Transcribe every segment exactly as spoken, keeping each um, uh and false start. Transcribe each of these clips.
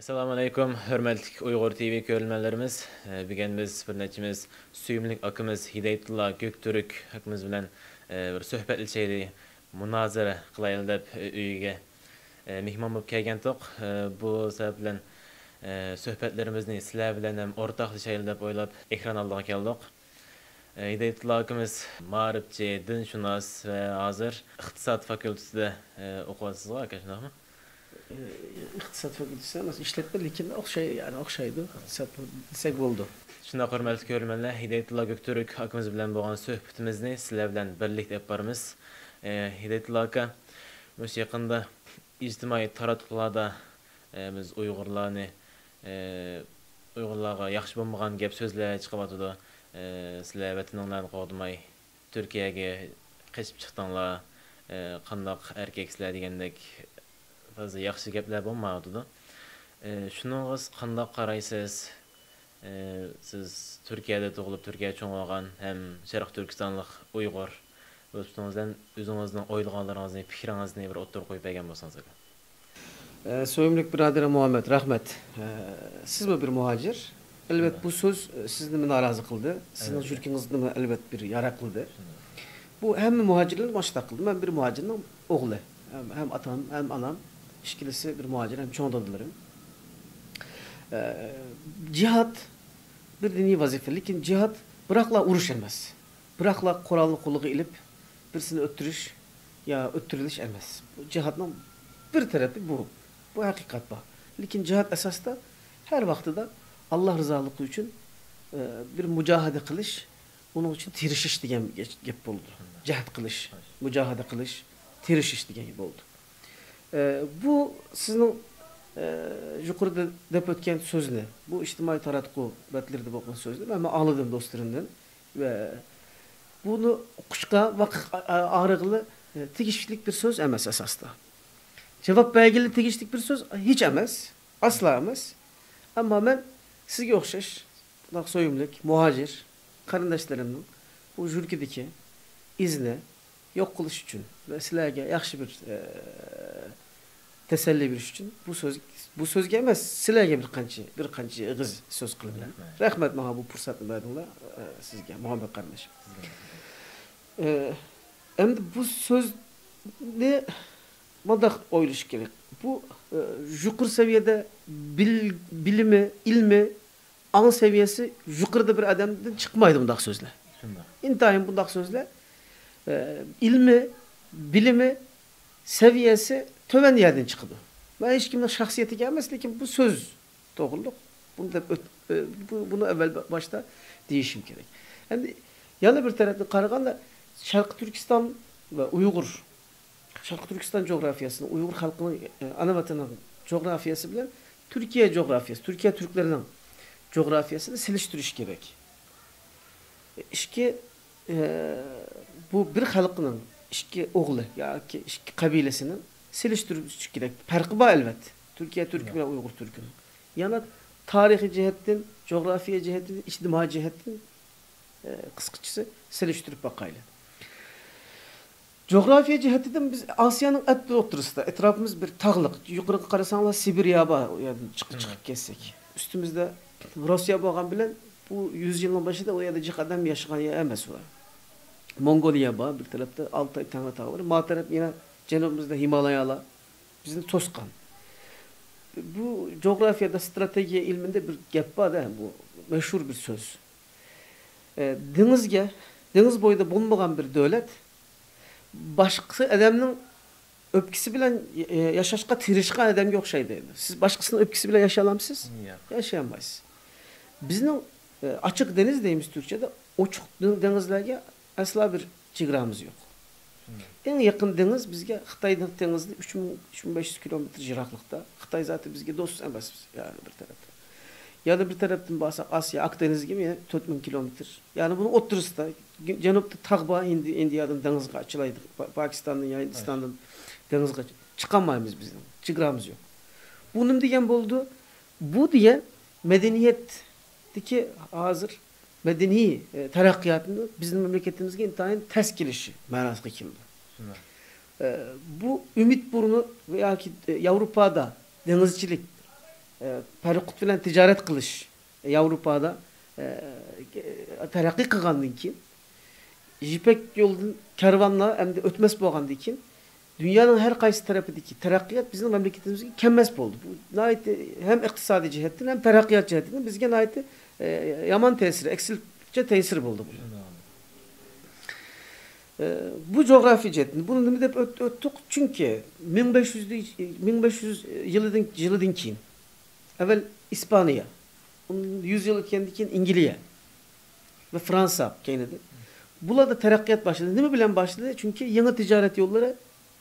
ئەسسالامۇ ئەلەيكۇم، ھۆرمەتلىك ئۇيغۇر تىۋى كۆرۈرمەنلىرىمىز. ئە، بۈگۈن بىز بىر نەچچىمىز سۆيۈملۈك ئاكىمىز ھىدايەتۇللا گۆكتۈرك ئاكىمىز بىلەن، ئە، بىر سۆھبەتلىشەيلى، مۇنازىرە قىلايلى دەپ، ئە، ئۆيىگە، ئە، مېھمان بولۇپ كەلگەنتۇق. ئە، بۇ سەۋەب بىلەن، ئە، سۆھبەتلىرىمىزنى سىلەر بىلەن ھەم ئورتاقلىشايلى دەپ ئويلاپ، ئېكران ئالدىغا كەلدۇق. ئە، ھىدايەتۇللا ئاكىمىز مائارىپچى، دىنشۇناس ۋە ھازىر ئىقتىساد فاكۇلتېتىدا، ئە، ئوقۇۋاتىسىزغۇ، ئاكا، شۇنداقمۇ؟ ئىقتىساد فاكۇلتېتى ئەمەس، ئىشلەتمە، لېكىن ئوخشاي، يەنى ئوخشايدۇ، ئىقتىساد دېسەك بولىدۇ. شۇنداق، ھۆرمەتلىك كۆرۈرمەنلەر، ھىدايەتۇللا گۆكتۈرك ئاكىمىز بىلەن بولغان سۆھبىتىمىزنى سىلەر بىلەن بىرلىكتە ئېلىپ بارىمىز. ئە، ھىدايەتۇللا ئاكا، مۇشۇ يېقىندا ئىجتىمائىي تاراتقۇلاردا، ئە، بىز ئۇيغۇرلارنى، ئە، ئۇيغۇرلارغا ياخشى بولمىغان گەپ سۆزلەر چىقىۋاتىدۇ. ئە، سىلەر ۋەتىنىڭلارنى قوغدىماي، تۈركىيەگە قېچىپ چىقتىڭلار، ئە، قانداق ئەركەكسىلەر دېگەندەك تازا ياخشى گەپلەر بولمايۋاتىدۇ. ئە، شۇنىڭغا سىز قانداق قارايسىز؟ ئە، سىز تۈركىيەدە تۇغۇلۇپ، تۈركىيەدە چوڭ بولغان ھەم شەرقىي تۈركىستانلىق ئۇيغۇر بولۇپ تۇرۇڭىز، ئۆزىڭىزنىڭ ئويلىغانلىرىڭىزنى، پىكرىڭىزنى بىر ئوتتۇرىغا قويۇپ بەرگەن بولسىڭىز ئاكا. ئە، سۆيۈملۈك بۇرادىرىم مۇھەممەد، رەھمەت. ئە، سىزمۇ بىر مۇھاجىر. ئەلۋەتتە، بۇ سۆز، ئە، سىزنى نارازى قىلدى. سىزنىڭ يۈرىكىڭىزنىمۇ ئەلۋەتتە بىر يارا قىلدى. بۇ ھەممە مۇھاجىرلارنى مۇشۇنداق قىلدى. مەن بىر مۇھاجىرنىڭ ئوغلى. ھەم، ھەم ئاتام، ھەم ئانام، ئىككىلىسى بىر مۇھاجىر، ھەم چوڭ دادىلىرىم. ئە، جىھاد بىر دىنىي ۋەزىپە، لېكىن جىھاد بىراقلا ئۇرۇش ئەمەس. بىراقلا قورالنى قولىغا ئېلىپ، بىرسىنى ئۆلتۈرۈش يا ئۆلتۈرۈلۈش ئەمەس. بۇ جىھادنىڭ بىر تەرىپى بۇ. بۇ ھەقىقەت بار. لېكىن جىھاد ئاساسىدا ھەر ۋاقتىدا ئاللا رىزالىقى ئۈچۈن، ئە، بىر مۇجاھىدە قىلىش، ئۇنىڭ ئۈچۈن تىرىشىش دېگەن گەپ بولىدۇ. جەھد قىلىش، مۇجاھىدە قىلىش، تىرىشىش دېگەن گەپ بولىدۇ. ئە، بۇ سىزنىڭ، ئە، يۇقىرىدا دەپ ئۆتكەن سۆزنى، بۇ ئىجتىمائىي تاراتقۇ بەتلىرىدە بولغان سۆزنى مەن ئاڭلىدىم دوستلىرىمدىن. ۋە بۇنى ئوقۇشقا ۋاقىت ئا-، ئا-، ئايرىغىلى، ئە، تېگىشلىك بىر سۆز ئەمەس ئاساستا. جاۋاب بەرگىلى تېگىشلىك بىر سۆز ھېچ ئەمەس، ئاسلا ئەمەس. ئەمما مەن سىزگە ئوخشاش بۇنداق سۆيۈملۈك مۇھاجىر قېرىنداشلىرىمنىڭ بۇ يۈرىكىدىكى ئىزنى يوق قىلىش ئۈچۈن ۋە سىلەرگە ياخشى بىر، ئە، تەسەللى بېرىش ئۈچۈن بۇ سۆز، بۇ سۆزگە ئەمەس، سىلەرگە بىر قانچە، بىر قانچە ئېغىز سۆز قىلىمەن. رەھمەت. رەھمەت ماڭا بۇ پۇرسەتنى بەردىڭلار، ئە، سىزگە، مۇھەممەت قېرىنداشىم. سىزگە رەھمەت. ئە، ئەمدى بۇ سۆزنى مۇنداق ئويلىشىش كېرەك. بۇ، ئە، يۇقىرى سەۋىيەدە بىل-، بىلىمى، ئىلمى، ئاڭ سەۋىيەسى يۇقىرىدا بىر ئادەمدىن چىقمايدۇ بۇنداق سۆزلەر. شۇنداق. ئىنتايىن بۇنداق سۆزلەر، ئە، ئىلمى، بىلىمى، سەۋىيەسى تۆۋەن يەردىن چىقىدۇ. مەن ھېچكىمنىڭ شەخسىيىتىگە ئەمەس، لېكىن بۇ سۆز توغرۇلۇق. بۇنى دەپ ئۆت-، ئە، بۇ، بۇنى ئەۋۋەل باشتا دېيىشىم كېرەك. ئەمدى يەنە بىر تەرەپتىن قارىغاندا، شەرقىي تۈركىستان ۋە ئۇيغۇر شەرقىي تۈركىستان جۇغراپىيەسىنى، ئۇيغۇر خەلقىنىڭ، ئانا ۋەتىنىنىڭ جۇغراپىيەسى بىلەن تۈركىيە جۇغراپىيەسى، تۈركىيە تۈركلىرىنىڭ جۇغراپىيەسىنى سېلىشتۇرۇش كېرەك. ئىككى، بۇ بىر خەلقنىڭ ئىككى ئوغلى ياكى ئىككى قەبىلىسىنىڭ سېلىشتۇرۇش كېرەك. پەرقى بار، ئەلۋەتتە، تۈركىيە تۈركى بىلەن ئۇيغۇر تۈركىنىڭ. يەنە تارىخىي جەھەتتىن، جۇغراپىيە جەھەتتىن، ئىجتىمائىي جەھەتتىن، قىسقىچىسى، سېلىشتۇرۇپ باقايلى. جۇغراپىيە جەھەتتىن بىز ئاسىيانىڭ ئەتراپ ئوتتۇرىسىدا، ئەتراپىمىز بىر تاغلىق. يۇقىرىغا قارىساڭلار، سىبىرىيە بار، ئۇ يەردىن چىقىپ، چىقىپ كەتسەك. ئۈستىمىزدە روسىيە بولغان بىلەن، بۇ يۈز يىلنىڭ بېشىدا ئۇ يەردە جىق ئادەم ياشىغان يەر ئەمەس ئۇلار. موڭغۇلىيە بار، بىر تەرەپتە ئالتاي تەڭرىتاغ بار. ما تەرەپ يەنە جەنۇبىمىزدا ھىمالايالار بىزنى توسقان. بۇ جۇغراپىيەدە، ستراتېگىيە ئىلمىدە بىر گەپ بار-دە، بۇ مەشھۇر بىر سۆز. ئە، دېڭىزگە، دېڭىز بويىدا بولمىغان بىر دۆلەت باشقىسى ئادەمنىڭ ئۆپكىسى بىلەن، ئە، ياشاشقا تىرىشقان ئادەمگە ئوخشايدۇ دەيدۇ. سىز باشقىسىنىڭ ئۆپكىسى بىلەن ياشىيالامسىز؟ ياق. ياشىيالمايسىز. بىزنىڭ، ئە، ئاچچىق دېڭىز دەيمىز تۈركچەدە، ئوچۇق دېڭىزلەرگە ئەسلا بىر چېگرامىز يوق. ئەڭ يېقىن دېڭىز بىزگە خىتاي دېڭىزى ئۈچ مىڭ، ئۈچ مىڭ بەش يۈز كىلومېتىر يىراقلىقتا. خىتاي زاتى بىزگە دوست ئەمەس، يەنى بىر تەرەپتىن. يەنە بىر تەرەپتىن بارساق، ئاسىيا ئاق دېڭىزىگىمۇ يەنە تۆت مىڭ كىلومېتىر. يەنى بۇنىڭ ئوتتۇرىسىدا، جەنۇبتا تاغ بار، ھىندى، ھىندىيادىن دېڭىزغا ئاچىلايدۇ، پا-، پاكىستاندىن يا ھىندىستاندىن دېڭىزغا چىقالمايمىز، بىزنىڭ چېگرامىز يوق. بۇ نېمە دېگەن بولىدۇ؟ بۇ دېگەن مەدەنىيەتتىكى ھازىر مەدەنىي، ئە، تەرەققىياتنىڭ بىزنىڭ مەملىكىتىمىزگە ئىنتايىن تەس كېلىشى مەناسىگە كېلىدۇ. شۇنداق. ئە، بۇ ئۈمىد بۇرنى ياكى، ئە، ياۋروپادا دېڭىزچىلىك پەرقۇت بىلەن تىجارەت قىلىش ياۋروپادا تەرەققىي قىلغاندىن كېيىن، يىپەك يولىدىن كارۋانلار ئەمدى ئۆتمەس بولغاندىن كېيىن، دۇنيانىڭ ھەر قايسى تەرىپىدىكى تەرەققىيات بىزنىڭ مەملىكىتىمىزگە كەلمەس بولدى. بۇ ناھايىتى ھەم ئىقتىسادىي جەھەتتىن، ھەم تەرەققىيات جەھەتتىن بىزگە ناھايىتى يامان تەسىر، ئەكسىچە تەسىر بولدى بۇ. بۇ جۇغراپىيە جەھەتتىن. بۇنى نېمە دەپ ئۆت-، ئۆتتۇق؟ چۈنكى مىڭ بەش يۈز، مىڭ بەش يۈز يىلىدىن، يىلىدىن كېيىن ئەۋۋەل ئىسپانىيە، يۈز يىل ئۆتكەندىن كېيىن ئىنگلىيە ۋە فرانسا كەينىدىن. بۇلاردا تەرەققىيات باشلىدى. نېمە بىلەن باشلىدى؟ چۈنكى يېڭى تىجارەت يوللىرى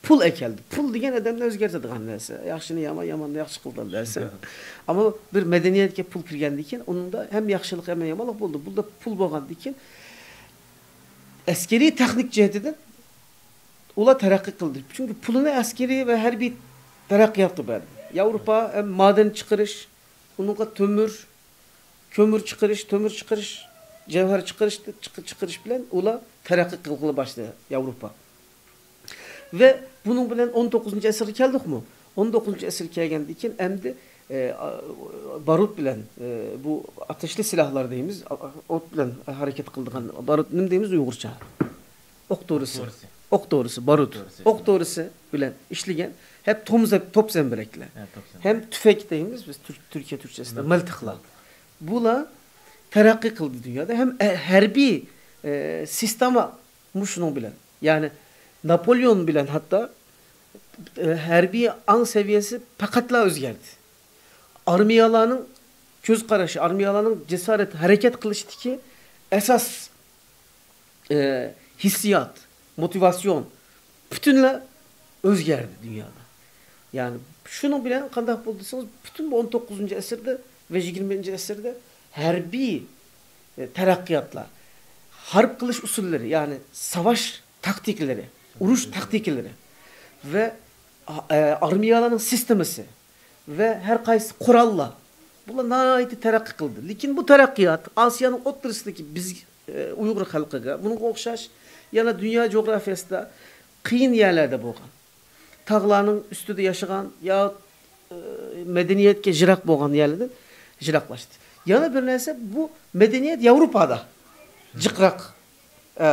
پۇل ئەكەلدى. پۇل دېگەن ئادەمنى ئۆزگەرتىدىغان نەرسە. ياخشىنى يامان، ياماننى ياخشى قىلىدىغان نەرسە. ئەمما بىر مەدەنىيەتكە پۇل كىرگەندىن كېيىن، ئۇنىڭدا ھەم ياخشىلىق، ھەم يامانلىق بولدى. بۇندا پۇل بولغاندىن كېيىن، ئەسكىرىي تېخنىك جەھىتىدىن ئۇلار تەرەققىي قىلدى. چۈنكى پۇلىنى ئەسكىرىي ۋە ھەربىي تەرەققىياتقا بەردى. ياۋروپا ھەم مادەن چىقىرىش، ئۇنىڭغا تۆمۈر، كۆمۈر چىقىرىش، تۆمۈر چىقىرىش، جەۋھەر چىقىرىش، چىق-، چىقىرىش بىلەن ئۇلار تەرەققىي قىلغىلى باشلىدى ياۋروپا. ۋە بۇنىڭ بىلەن ئون توققۇزىنچى ئەسىرگە كەلدۇقمۇ؟ ئون توققۇزىنچى ئەسىرگە كەلگەندىن كېيىن ئەمدى، ئە، ئا-، بارۇت بىلەن، ئە، بۇ ئاتەشلىك سىلاھلار دەيمىز، ئا-، ئوت بىلەن ھەرىكەت قىلىدىغان بارۇت، نېمە دەيمىز ئۇيغۇرچە؟ ئوق دورىسى. ئوق دورىسى. ئوق دورىسى، بارۇت. ئوق دورىسى. ئوق دورىسى بىلەن ئىشلىگەن، ھەم توم زە-، توپ زەمبىرەكلەر. ھە، توپ زەمبىرەك. ھەم تۈفەك دەيمىز بىز تۈر-، تۈركىيە تۈركچىسىدە، مىلتىق. مىلتىقلار. بۇلار تەرەققىي قىلدى دۇنيادا. ھەم ئە-، ھەربىي، ئە، سىستېما مۇشۇنىڭ بىلەن. يەنى ناپولېئون بىلەن ھەتتا، ئە، ھەربىي ئاڭ سەۋىيەسى پەقەتلا ئۆزگەردى. ئارمىيەلەرنىڭ كۆز قارىشى، ئارمىيەلەرنىڭ جاسارەت، ھەرىكەت قىلىشىدىكى ئاساس، ئە، ھېسسىيات، موتىۋاتسىيون پۈتۈنلەي ئۆزگەردى دۇنيادا. يەنى شۇنىڭ بىلەن قانداق بولدى دېسىڭىز، پۈتۈن بۇ ئون توققۇزىنچى ئەسىردە ۋە يىگىرمىنچى ئەسىردە ھەربىي، ئە، تەرەققىياتلار، ھارپ قىلىش ئۇسۇللىرى، يەنى ساۋاش تاكتىكىلىرى، ئۇرۇش تاكتىكىلىرى ۋە ئا-، ئە، ئارمىيەلەرنىڭ سىستېمىسى ۋە ھەر قايسى قوراللار، بۇلار ناھايىتى تەرەققىي قىلدى. لېكىن بۇ تەرەققىيات ئاسىيانىڭ ئوتتۇرىسىدىكى بىز، ئە، ئۇيغۇر خەلقىگە، بۇنىڭغا ئوخشاش يەنە دۇنيا جۇغراپىيەسىدە قىيىن يەرلەردە بولغان، تاغلارنىڭ ئۈستىدە ياشىغان يا، ئە، مەدەنىيەتكە يىراق بولغان يەرلەردىن يىراقلاشتى. يەنە بىر نەرسە، بۇ مەدەنىيەت ياۋروپادا جىقراق، ئە،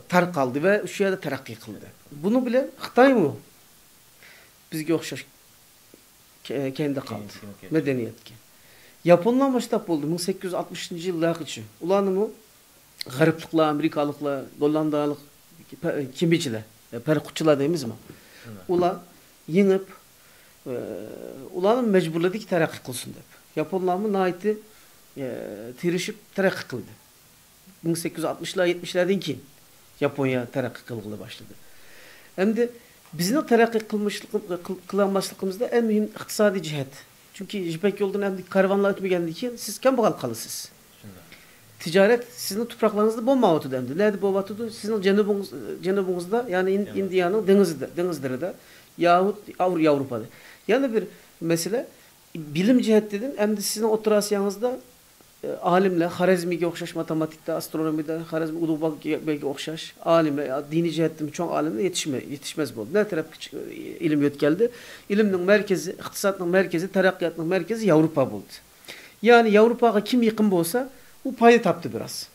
تارقالدى ۋە شۇ يەردە تەرەققىي قىلدى. بۇنىڭ بىلەن خىتايمۇ بىزگە ئوخشاش كە-، كەينىدە قالدى. كەينىدە قالدى. مەدەنىيەتكە. ياپونلار مۇشۇنداق بولدى، مىڭ سەككىز يۈز ئاتمىشىنچى يىللارغىچە. ئۇلارنىمۇ غەربلىكلار، ئامېرىكالىقلار، گوللاندىيەلىك پە-، كېمىچىلەر، پەرقۇتچىلار دەيمىزمۇ؟ ئۇلار يېڭىپ، ئە، ئۇلارنى مەجبۇرلىدىكى تەرەققىي قىلسۇن دەپ. ياپونلارمۇ ناھايىتى، ئە، تىرىشىپ تەرەققىي قىلدى. مىڭ سەككىز يۈز ئاتمىشلار، يەتمىشلەردىن كېيىن ياپونىيە تەرەققىي قىلغىلى باشلىدى. ئەمدى بىزنىڭ تەرەققىي قىلمىشلىقى-، قىل-، قىلالماسلىقىمىزدا ئەڭ مۇھىم ئىقتىسادىي جەھەت. چۈنكى يىپەك يولىدىن ئەمدى كارۋانلار ئۆتمىگەندىن كېيىن سىز كەمبەغەل قالىسىز. شۇنداق. تىجارەت سىزنىڭ تۇپراقلىرىڭىزدا بولمايۋاتىدۇ ئەمدى. نەدە بولۇۋاتىدۇ؟ سىزنىڭ جەنۇبىڭىز، جەنۇبىڭىزدا، يەنى ئىن-، يەنى. ئىندىيانىڭ دېڭىزىدا، دېڭىزلىرىدا، ياھۇت ئاۋر-، ياۋروپادا. يەنە بىر مەسىلە، بىلىم جەھەتتىن ئەمدى سىزنىڭ ئوتتۇرا ئاسىياڭىزدا ئالىملەر، خارەزمىگە ئوخشاش ماتېماتىكتا، ئاسترونومىيەدە، خارەزمى ئۇلۇغبەگكە ئوخشاش ئالىملەر، دىنىي جەھەتتىمۇ چوڭ ئالىملەر يېتىشمەي-، يېتىشمەس بولدى. نە تەرەپكە چىق-، ئىلىم يۆتكەلدى؟ ئىلىمنىڭ مەركىزى، ئىقتىسادنىڭ مەركىزى، تەرەققىياتنىڭ مەركىزى ياۋروپا بولدى. يەنى ياۋروپاغا كىم يېقىن بولسا، ئۇ پايدا تاپتى بىراز.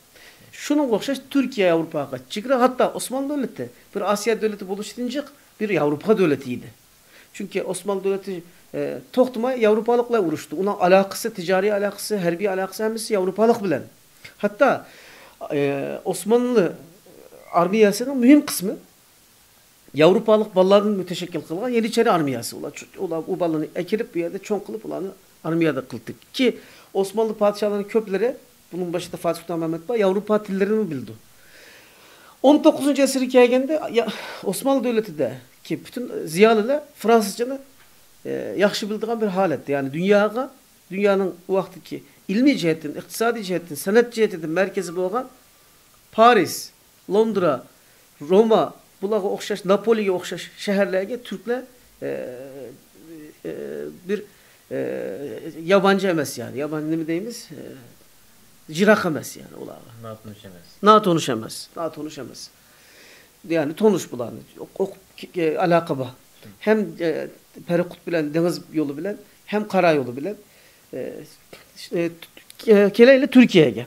شۇنىڭغا ئوخشاش تۈركىيە ياۋروپاغا چېگرا، ھەتتا ئوسمانلى دۆلىتى بىر ئاسىيا دۆلىتى بولۇشتىن جىق بىر ياۋروپا دۆلىتى ئىدى. چۈنكى ئوسمانلى دۆلىتى، ئە، توختىماي ياۋروپالىقلار ئۇرۇشتى. ئۇنىڭ ئالاقىسى، تىجارىي ئالاقىسى، ھەربىي ئالاقىسى ھەممىسى ياۋروپالىق بىلەن. ھەتتا، ئە، ئوسمانلى ئارمىيەسىنىڭ مۇھىم قىسمى ياۋروپالىق بالىلاردىن مۇتەشەككىل قىلغان يېنىچېرى ئارمىيەسى. ئۇلار چو-، ئۇلار ئۇ بالىلارنى ئەكىرىپ، بۇ يەردە چوڭ قىلىپ، ئۇلارنى ئارمىيەدە قىلدى. كى، ئوسمانلى پادىشاھلىرىنىڭ كۆپلىرى، بۇنىڭ بېشىدا فاتىھ سۇلتان مەمەت بار، ياۋروپا تىللىرىنىمۇ بىلىدۇ. ئون توققۇزىنچى ئەسىرگە كەلگەندە، يا-، ئوسمانلى دۆلىتىدىكى پۈتۈن زىيالىيلار فرانسۇزچىنى، ئە، ياخشى بىلىدىغان بىر ھالەتتە. يەنى دۇنياغا، دۇنيانىڭ ئۇ ۋاقىتتىكى ئىلمىي جەھەتتىن، ئىقتىسادىي جەھەتتىن، سەنئەت جەھەتتىن مەركىزى بولغان پارىس، لوندرا، روما، بۇلارغا ئوخشاش، ناپولىگە ئوخشاش شەھەرلەرگە تۈركلەر، ئە، ئە، بىر، ئە، يابانچى ئەمەس، يەنى يابانچى نېمە دەيمىز؟ ئە، يىراق ئەمەس، يەنى ئۇلارغا. ناتونۇش ئەمەس. ناتونۇش ئەمەس. ناتونۇش ئەمەس. يەنى تونۇش بۇلارنى. ئوق-، ئوقۇپ ك-، ك-، ئالاقە بار. ھەم، ئە، پەرقۇت بىلەن، دېڭىز يولى بىلەن ھەم قارا يولى بىلەن، ئە، ئە، كېلەيلى تۈركىيەگە.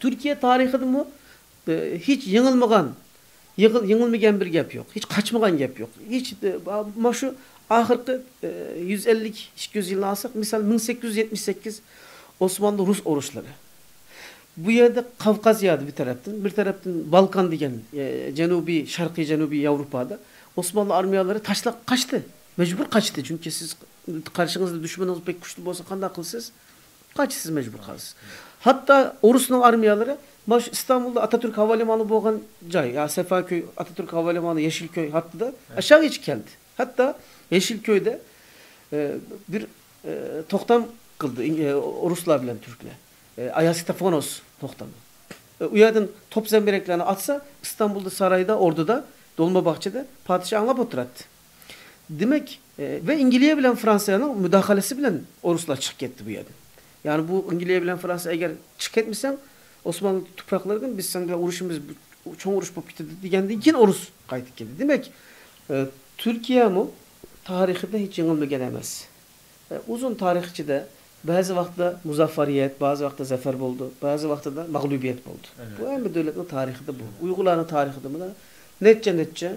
تۈركىيە تارىخىدىمۇ، ئە، ھېچ يېڭىلمىغان، يېڭىل-، يېڭىلمىگەن بىر گەپ يوق. ھېچ قاچمىغان گەپ يوق. ھېچ، ئە، مانا شۇ ئاخىرقى، ئە، يۈز ئەللىك، ئىككى يۈز يىلنى ئالساق، مىسال، مىڭ سەككىز يۈز يەتمىش سەككىز ئوسمانلى رۇس ئۇرۇشلىرى. بۇ يەردە قاۋقازىيەدە بىر تەرەپتىن، بىر تەرەپتىن بالكان دېگەن، ئە، جەنۇبىي، شەرقىي جەنۇبىي ياۋروپادا ئوسمانلى ئارمىيەلىرى تاشلاپ قاچتى. مەجبۇر قاچتى. چۈنكى سىز قارشىڭىزدا دۈشمىنىڭىز بەك كۈچلۈك بولسا قانداق قىلىسىز؟ قاچىسىز، مەجبۇر قالىسىز. ھەتتا ئورۇسنىڭ ئارمىيەلىرى مانا شۇ ئىستانبۇلدا ئاتاتۈرك ھاۋا لىمانى بولغان جاي، يا سەفاكۆي، ئاتاتۈرك ھاۋا لىمانى، يېشىلكۆي ھەتتىدە ئاشۇ يەرگىچە كەلدى. ھەتتا يېشىلكۆيدە، ئە، بىر، ئە، توختام قىلدى، ئە، ئورۇسلار بىلەن تۈركلەر. ئە، ئاياسىتافونوس توختامى. ئە، ئۇ يەردىن توپ زەمبىرەكلەرنى ئاتسا، ئىستانبۇلدا سارايدا، ئوردىدا، دولماباغچىدا پادىشاھ ئاڭلاپ ئولتۇراتتى. دېمەك، ئە، ۋە ئىنگلىيە بىلەن فرانسىيەنىڭ مۇداخىلىسى بىلەن ئورۇسلار چىقىپ كەتتى بۇ يەردىن. يەنى بۇ ئىنگلىيە بىلەن فرانسىيە ئەگەر چىقىپ كەتمىسەڭ، ئوسمانلى تۇپراقلىرىدىن بىز سەن بىلەن ئۇرۇشىمىز، بۇ چوڭ ئۇرۇش بولۇپ كېتىدۇ دېگەندىن كېيىن ئورۇس قايتىپ كەلدى. دېمەك، ئە، تۈركىيەمۇ تارىخىدا ھېچ يېڭىلمىگەن ئەمەس. ئۇزۇن تارىخ ئىچىدە بەزى ۋاقىتتا مۇزەففەرىيەت، بەزى ۋاقىتتا زەپەر بولىدۇ، بەزى ۋاقتىدا مەغلۇبىيەت بولىدۇ. بۇ ھەممە دۆلەتنىڭ تارىخىدا بۇ. ئۇيغۇرلارنىڭ تارىخىدا مانا نەچچە نەچچە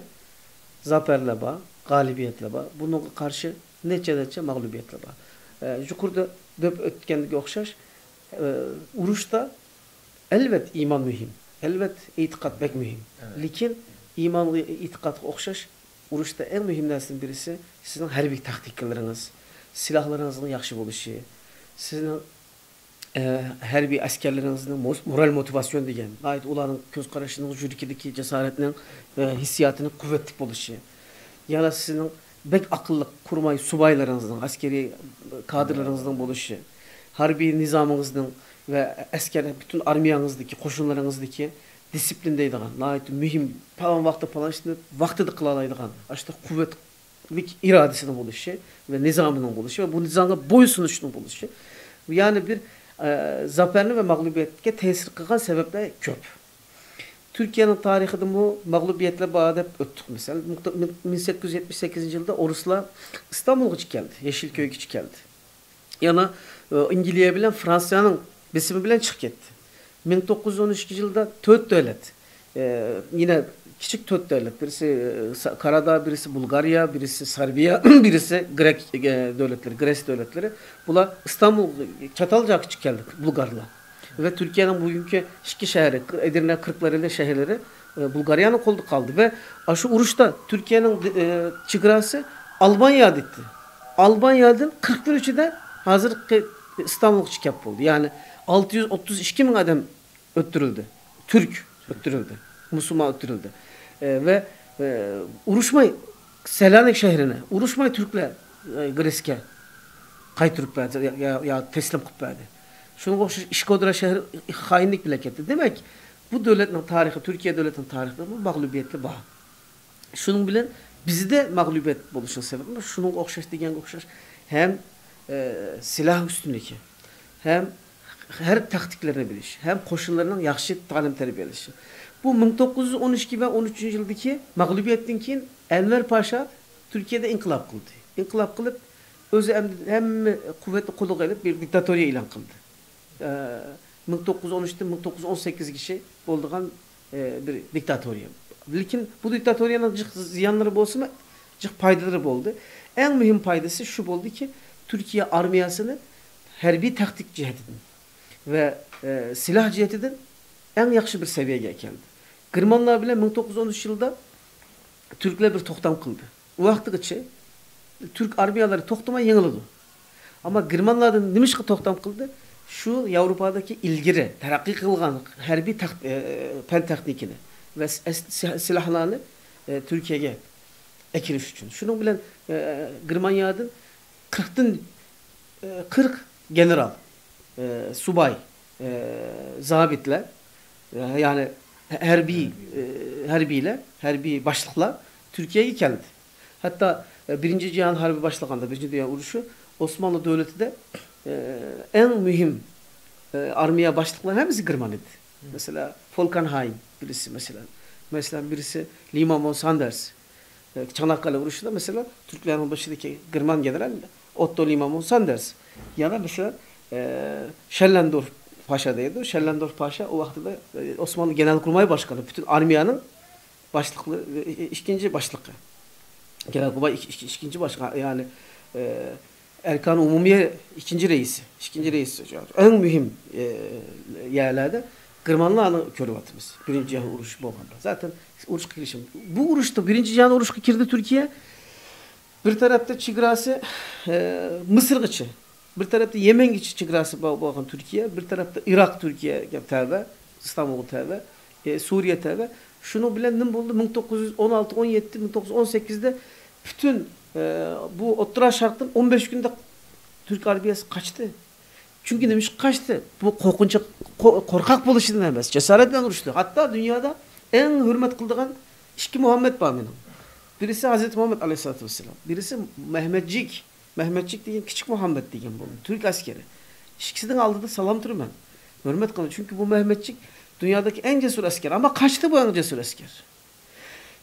زەپەرلەر بار، غالىبىيەتلەر بار. بۇنىڭغا قارشى نەچچە نەچچە مەغلۇبىيەتلەر بار. ئە، يۇقىرىدا دەپ ئۆتكەنگە ئوخشاش، ئە، ئۇرۇشتا ئەلۋەت، ئىمان مۇھىم. ئەلۋەت، ئېتىقاد بەك مۇھىم. لېكىن ئىمانغا، ئېتىقادقا ئوخشاش ئۇرۇشتا ئەڭ مۇھىم نەرسىنىڭ بىرسى سىزنىڭ ھەربىي تاكتىكىلىرىڭىز، سىلاھلىرىڭىزنىڭ ياخشى بولۇشى، سىزنىڭ، ئە، ھەربىي ئەسكەرلىرىڭىزنىڭ مو-، مورال موتىۋاتسىيون دېگەن، ناھايىتى ئۇلارنىڭ كۆز قارىشىنىڭ، يۈرىكىدىكى جاسارەتنىڭ، ئە، ھېسسىياتىنىڭ قۇۋۋەتلىك بولۇشى، يەنە سىزنىڭ بەك ئەقىللىق قۇرماي سۇبايلىرىڭىزنىڭ، ئەسكىرىي كادىرلىرىڭىزنىڭ بولۇشى، ھەربىي نىزامىڭىزنىڭ ۋە ئەسكەر، پۈتۈن ئارمىيەڭىزدىكى، قوشۇنلىرىڭىزدىكى دىسسىپلىن دەيدىغان، ناھايىتى مۇھىم، پالان ۋاقىتتا پالان ئىشنى ۋاقتىدا قىلالايدىغان، ئاشۇنداق قۇۋۋەتلىك ئىرادىسىنىڭ بولۇشى ۋە نىزامىنىڭ بولۇشى ۋە بۇ نىزامغا بويسۇنۇشنىڭ بولۇشى، يەنى بىر، ئە، زاپەرنى ۋە مەغلۇبىيەتكە تەسىر قىلغان سەۋەبلەر كۆپ. تۈركىيەنىڭ تارىخىدىمۇ مەغلۇبىيەتلەر بار دەپ ئۆتتۇق. مەسىلەن، مىڭ، مىڭ سەككىز يۈز يەتمىش سەككىزىنچى يىلدا ئورۇسلار ئىستانبۇلغىچە كەلدى، يېشىلكۆيگىچە كەلدى. يەنە، ئە، ئىنگلىيە بىلەن فرانسىيەنىڭ بېسىمى بىلەن چىقىپ كەتتى. مىڭ توققۇز يۈز ئون ئىككىنچى يىلدا تۆت دۆلەت، ئە، يەنە كىچىك تۆت دۆلەت، بىرسى، ئە، سا-، كاراداغ، بىرسى بۇلغارىيە، بىرسى سەربىيە، بىرسى گرېك، ئە، دۆلەتلىرى، گرېس دۆلەتلىرى. بۇلار ئىستانبۇل، چاتال جايغىچە كەلدى بۇلغارلار. ۋە تۈركىيەنىڭ بۈگۈنكى ئىككى شەھىرى، ئېدىرنە، قىرقلارلى شەھەرلىرى، ئە، بۇلغارىيەنىڭ قولىدا قالدى. ۋە ئاشۇ ئۇرۇشتا تۈركىيەنىڭ، ئە، چېگراسى ئالبانىيە ئىدى. ئالبانىيەدىن قىرىق كۈن ئىچىدە ھازىرقى ئىستانبۇلغىچە كەپ بولدى. يەنى ئالتە يۈز ئوتتۇز ئىككى مىڭ ئادەم ئۆلتۈرۈلدى. تۈرك ئۆلتۈرۈلدى. مۇسۇلمان ئۆلتۈرۈلدى. ئە، ۋە، ئە، ئۇرۇشماي سېلانىك شەھىرىنى، ئۇرۇشماي تۈركلەر، ئە، گرېسكە قايتۇرۇپ بەردى، يا، يا، يا تەسلىم قىلىپ بەردى. شۇنىڭغا ئوخشاش ئىشكودرا شەھىرى خائىنلىك بىلەن كەتتى. دېمەك، بۇ دۆلەتنىڭ تارىخى، تۈركىيە دۆلىتىنىڭ تارىخىدا بۇ مەغلۇبىيەتلەر بار. شۇنىڭ بىلەن بىزدە مەغلۇبىيەت بولۇشىنىڭ سەۋەبى شۇنىڭغا ئوخشاش، دېگەنگە ئوخشاش ھەم، ئە، سىلاھ ئۈستۈنلۈكى، ھەم ھەرب تاكتىكىلىرىنى بىلىش، ھەم قوشۇنلىرىنىڭ ياخشى تەلىم تەربىيەلىشى. بۇ مىڭ توققۇز يۈز ئون ئىككى ۋە ئون ئۈچىنچى يىلدىكى مەغلۇبىيەتتىن كېيىن ئەنۋەر پاشا تۈركىيەدە ئىنقىلاب قىلدى. ئىنقىلاب قىلىپ، ئۆزى ھەم-، ھەممە قۇۋۋەتنى قولىغا ئېلىپ، بىر دىكتاتورىيە ئېلان قىلدى. ئە، مىڭ توققۇز يۈز ئون ئۈچتىن مىڭ توققۇز يۈز ئون سەككىزگىچە بولىدىغان، ئە، بىر دىكتاتورىيە. لېكىن بۇ دىكتاتورىيەنىڭ جىق زىيانلىرى بولسىمۇ، جىق پايدىلىرى بولدى. ئەڭ مۇھىم پايدىسى شۇ بولدىكى، تۈركىيە ئارمىيەسىنى ھەربىي تاكتىك جەھەتتىن ۋە، ئە، سىلاھ جەھەتتىن ئەڭ ياخشى بىر سەۋىيەگە ئەكەلدى. گېرمانلار بىلەن مىڭ توققۇز يۈز ئون ئۈچ يىلدا تۈركلەر بىر توختام قىلدى. ئۇ ۋاقىتقىچە تۈرك ئارمىيەلىرى توختىماي يېڭىلىدۇ. ئەمما گېرمانلاردىن نېمىشقا توختام قىلدى؟ شۇ ياۋروپادىكى ئىلگىرى تەرەققىي قىلغان ھەربىي تەخ-، ئە، پەن تېخنىكىنى ۋە س-، ئەس-، سىلاھلارنى، ئە، تۈركىيەگە ئەكىرىش ئۈچۈن. شۇنىڭ بىلەن، ئە، گېرمانىيەدىن قىرىقتىن، ئە، قىرىق گېنېرال، ئە، سۇباي، ئە، زابىتلەر، ئە، يەنى ھەربىي، ئە، ھەربىيلەر، ھەربىي باشلىقلار تۈركىيەگە كەلدى. ھەتتا، ئە، بىرىنچى جاھان ھەربى باشلىغاندا، بىرىنچى دۇنيا ئۇرۇشى، ئوسمانلى دۆلىتىدە، ئە، ئەڭ مۇھىم، ئە، ئارمىيە باشلىقلار ھەممىسى گېرمان ئىدى. مەسىلەن، فولكېنھايم بىرسى، مەسىلەن. مەسىلەن، بىرسى لىمان فون ساندېرس. ئە، چاناققالە ئۇرۇشىدا، مەسىلەن، تۈركلەرنىڭ بېشىدىكى گېرمان گېنېرال ئوتتو لىمامۇ ساندېرس. يەنە مەسىلەن، ئە، شەللەندورف پاشا دەيدۇ. شەللەندورف پاشا ئۇ ۋاقتىدا، ئە، ئوسمانلى گېنېرال قۇرماي باشقىلىرى، پۈتۈن ئارمىيەنىڭ باشلىقلىرى، ئىككىنچى باشلىقى. گېنېرال قۇرماي ئىك-، ئىك-، ئىككىنچى باشلىقى، يەنى، ئە، ئەركان ئومۇمىيە ئىككىنچى رەئىسى، ئىككىنچى رەئىسى. ئەڭ مۇھىم، ئە، يەرلەردە گېرمانلارنى كۆرۈۋاتىمىز. بىرىنچى جاھان ئۇرۇشى بولغاندا. زاتەن ئۇرۇشقا كىرىشىم. بۇ ئۇرۇشتا، بىرىنچى جاھان ئۇرۇشقا كىردى تۈركىيە. بىر تەرەپتە چېگراسى، ئە، مىسىرغىچە، بىر تەرەپتە يەمەنگىچە چېگراسى بار بولغان تۈركىيە، بىر تەرەپتە ئىراق تۈركىيەگە تەۋە، ئىستانبۇلغا تەۋە، ئە، سۈرىيە تەۋە. شۇنىڭ بىلەن نېمە بولدى؟ مىڭ توققۇز يۈز ئون ئالتە، ئون يەتتە، مىڭ توققۇز يۈز ئون سەككىزدە پۈتۈن، ئە، بۇ ئوتتۇرا شەرقتىن ئون بەش كۈندە تۈرك ئارمىيەسى قاچتى. چۈنكى نېمە ئۈچۈن قاچتى؟ بۇ قورقۇنچ، قو-، قورقاق بولۇشىدىن ئەمەس، جاسارەت بىلەن ئۇرۇشتى. ھەتتا دۇنيادا ئەڭ ھۆرمەت قىلىدىغان ئىككى مۇھەممەد بار مېنىڭ. بىرسى ھەزرىتى مۇھەممەد ئەلەيھىسسالاتۇ ۋەسسالام، بىرسى مەھمەتجىك. مەھمەتجىك دېگەن كىچىك مۇھەممەد دېگەن بۇ تۈرك ئەسكىرى. ئىككىسىنىڭ ئالدىدا سالام تۇرىمەن. ھۆرمەت قىلىمەن. چۈنكى بۇ مەھمەتجىك دۇنيادىكى ئەڭ جەسۇر ئەسكەر. ئەمما قاچتى بۇ ئەڭ جەسۇر ئەسكەر.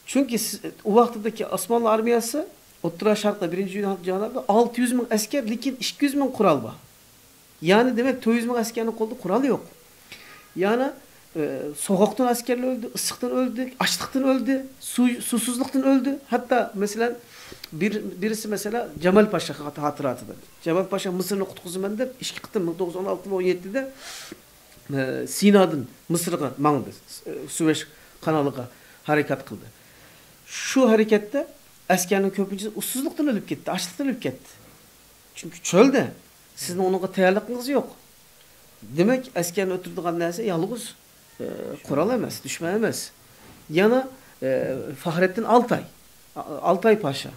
چۈنكى سىز، ئۇ ۋاقتىدىكى ئوسمانلى ئارمىيەسى ئوتتۇرا شەرقتە بىرىنچى جاھان جەڭلەردە ئالتە يۈز مىڭ ئەسكەر، لېكىن ئىككى يۈز مىڭ قورال بار. يەنى دېمەك، تۆت يۈز مىڭ ئەسكەرنىڭ قولىدا قورال يوق. يەنى، ئە، سوغۇقتىن ئەسكەرلەر ئۆلدى، ئىسسىقتىن ئۆلدى، ئاچلىقتىن ئۆلدى، سۇ، سۇسىزلىقتىن ئۆلدى. ھەتتا، مەسىلەن، بىر، بىرسى، مەسىلەن، جامال پاشا خاتىرىسىدە. جامال پاشا مىسىرنى قۇتقۇزىمەن دەپ، ئىككى قېتىم مىڭ توققۇز يۈز ئون ئالتە، ئون يەتتىدە، ئە، سىنادىن مىسىرغا ماڭدى. ئە، سۇۋەيش قانالىغا ھەرىكەت قىلدى. شۇ ھەرىكەتتە ئەسكەرنىڭ كۆپىنچىسى ئۇسسۇزلۇقتىن ئۆلۈپ كەتتى، ئاچلىقتىن ئۆلۈپ كەتتى. چۈنكى چۆلدە. سىزنىڭ ئۇنىڭغا تەييارلىقىڭىز يوق. دېمەك، ئەسكەرنى ئۆلتۈرىدىغان نەرسە يالغۇز، ئە، قورال ئەمەس، دۈشمەن ئەمەس. يەنە، ئە، فەخرەتتىن ئالتاي. ئا-، ئالتاي پاشا.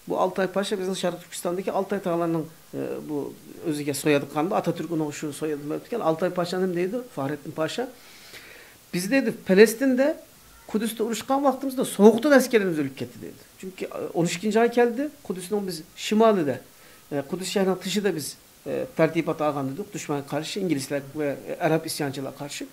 بۇ ئالتاي پاشا بىزنىڭ شەرقىي تۈركىستاندىكى ئالتاي تاغلارنىڭ، ئە، بۇ ئۆزىگە سويادى قالغان. ئاتاتۈرك ئۇنىڭغا شۇ سويادنى بەرىپتىكەن. ئالتاي پاشا نېمە دەيدۇ؟ فەخرەتتىن پاشا. بىز دەيدۇ، پەلەستىندە قۇدۇستا ئۇرۇشقان ۋاقتىمىزدا سوغۇقتىن ئەسكەرلىرىمىز ئۆلۈپ كەتتى دەيدۇ. چۈنكى، ئە، ئون ئىككىنچى ئاي كەلدى، قۇدۇسنىڭ بىز شىمالىدا، ئە، قۇدۇس شەھىرىنىڭ تېشىدا بىز، ئە، تەرتىبات ئالغان ئىدۇق، دۈشمەنگە قارشى ئىنگلىزلەر ۋە، ئە، ئەرەب ئىسيانچىلارغا قارشى.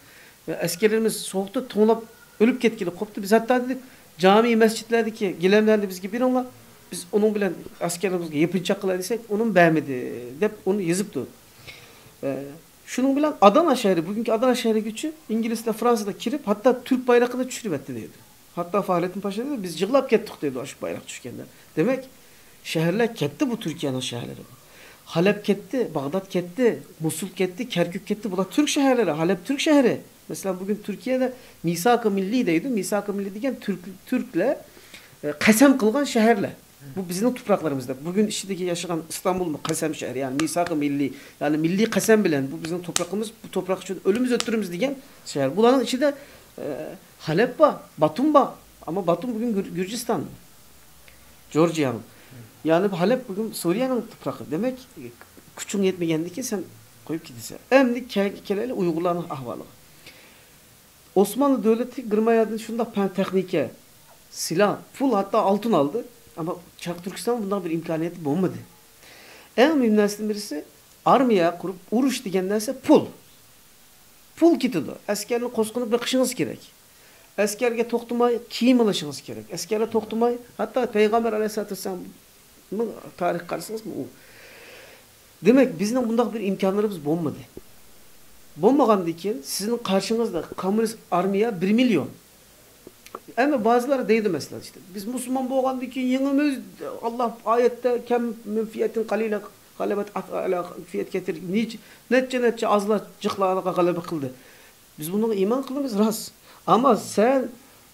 ۋە ئەسكەرلىرىمىز سوغۇقتا توڭلاپ ئۆلۈپ كەتكىلى قوپتى. بىز ھەتتا دېدۇق، جامى مەسچىتلەردىكى گىلەملەرنى بىزگە بېرىڭلار، بىز ئۇنىڭ بىلەن ئەسكەرلىرىمىزگە يېپىنچاق قىلاي دېسەك، ئۇنىمۇ بەرمىدى، دەپ ئۇنى يېزىپتۇ. ئە، شۇنىڭ بىلەن ئادانا شەھىرى، بۈگۈنكى ئادانا شەھىرىگىچە ئىنگلىزلەر فرانسىيەدە كىرىپ، ھەتتا تۈرك بايرىقىنى چۈشۈرۈۋەتتى دەيدۇ. ھەتتا فەخرەتتىن پاشا دەيدۇ، بىز يىغلاپ كەتتۇق دەيدۇ، ئاشۇ بايراق چۈشكەندە. دېمەك، شەھەرلەر كەتتى بۇ تۈركىيەنىڭ شەھەرلىرى. خەلەپ كەتتى، باغداد كەتتى، موسۇل كەتتى، كەركۈك كەتتى. بۇلار تۈرك شەھەرلىرى، خەلەپ تۈرك شەھىرى. مەسىلەن، بۈگۈن تۈركىيەدە مىساقى مىللىي دەيدۇ. مىساقى مىللىي دېگەن تۈرك، تۈركلەر، ئە، قەسەم قىلغان شەھەرلەر. بۇ بىزنىڭ تۇپراقلىرىمىزدا. بۈگۈن ئىچىدىكى ياشىغان ئىستانبۇلمۇ قەسەم شەھىرى، يەنى مىساقى مىللىي، يەنى مىللىي قەسەم بىلەن بۇ بىزنىڭ تۇپرىقىمىز، بۇ تۇپراق ئۈچۈن ئۆلىمىز ئۆتتۈرىمىز دېگەن شەھەر. بۇلارنىڭ ئىچىدە، ئە، خەلەپ بار، باتۇم بار. ئەمما باتۇم بۈگۈن گۈر-، گۈرجىستان، جورجىيانىڭ. يەنى خەلەپ بۈگۈن سۈرىيەنىڭ تۇپرىقى. دېمەك، كۈچۈڭ يەتمىگەندىن كېيىن سەن قويۇپ كېتىسەن. ئەمدى كە-، كېلەيلى ئۇيغۇرلارنىڭ ئەھۋالىغا. ئوسمانلى دۆلىتى گېرمانىيەدىن شۇنداق پەن تېخنىكا، سىلاھ، پۇل، ھەتتا ئالتۇن ئالدى. ئەمما شەرقىي تۈركىستاندا بۇنداق بىر ئىمكانىيەت بولمىدى. ئەڭ مۇھىم نەرسىدىن بىرسى، ئارمىيە قۇرۇپ ئۇرۇش دېگەن نەرسە پۇل. پۇل كېتىدۇ. ئەسكەرنى قوسقىنى بېقىشىڭىز كېرەك. ئەسكەرگە توختىماي كىيىم ئېلىشىڭىز كېرەك. ئەسكەرلەر توختىماي، ھەتتا پەيغەمبەر ئەلەيھىسسالاتۇ ۋەسسالامنىڭ تارىخىغا قارىسىڭىزمۇ ئۇ. دېمەك، بىزنىڭ بۇنداق بىر ئىمكانلىرىمىز بولمىدى. بولمىغاندىن كېيىن سىزنىڭ قارشىڭىزدا كوممۇنىست ئارمىيە بىر مىليون. ئەمما بەزىلەر دەيدۇ، مەسىلەن، ئىشتە، بىز مۇسۇلمان بولغاندىن كېيىن يېڭىمىز، ئاللا ئايەتتە كەم مىن فىئەتىن قەلىلە غەلەبەت ئەت-، ئەلا فىئەت كەتىر-، نىچ-، نەچچە، نەچچە ئازلا جىقلارغا غەلىبە قىلدى. بىز بۇنىڭغا ئىمان قىلىمىز، راست. ئەمما سەن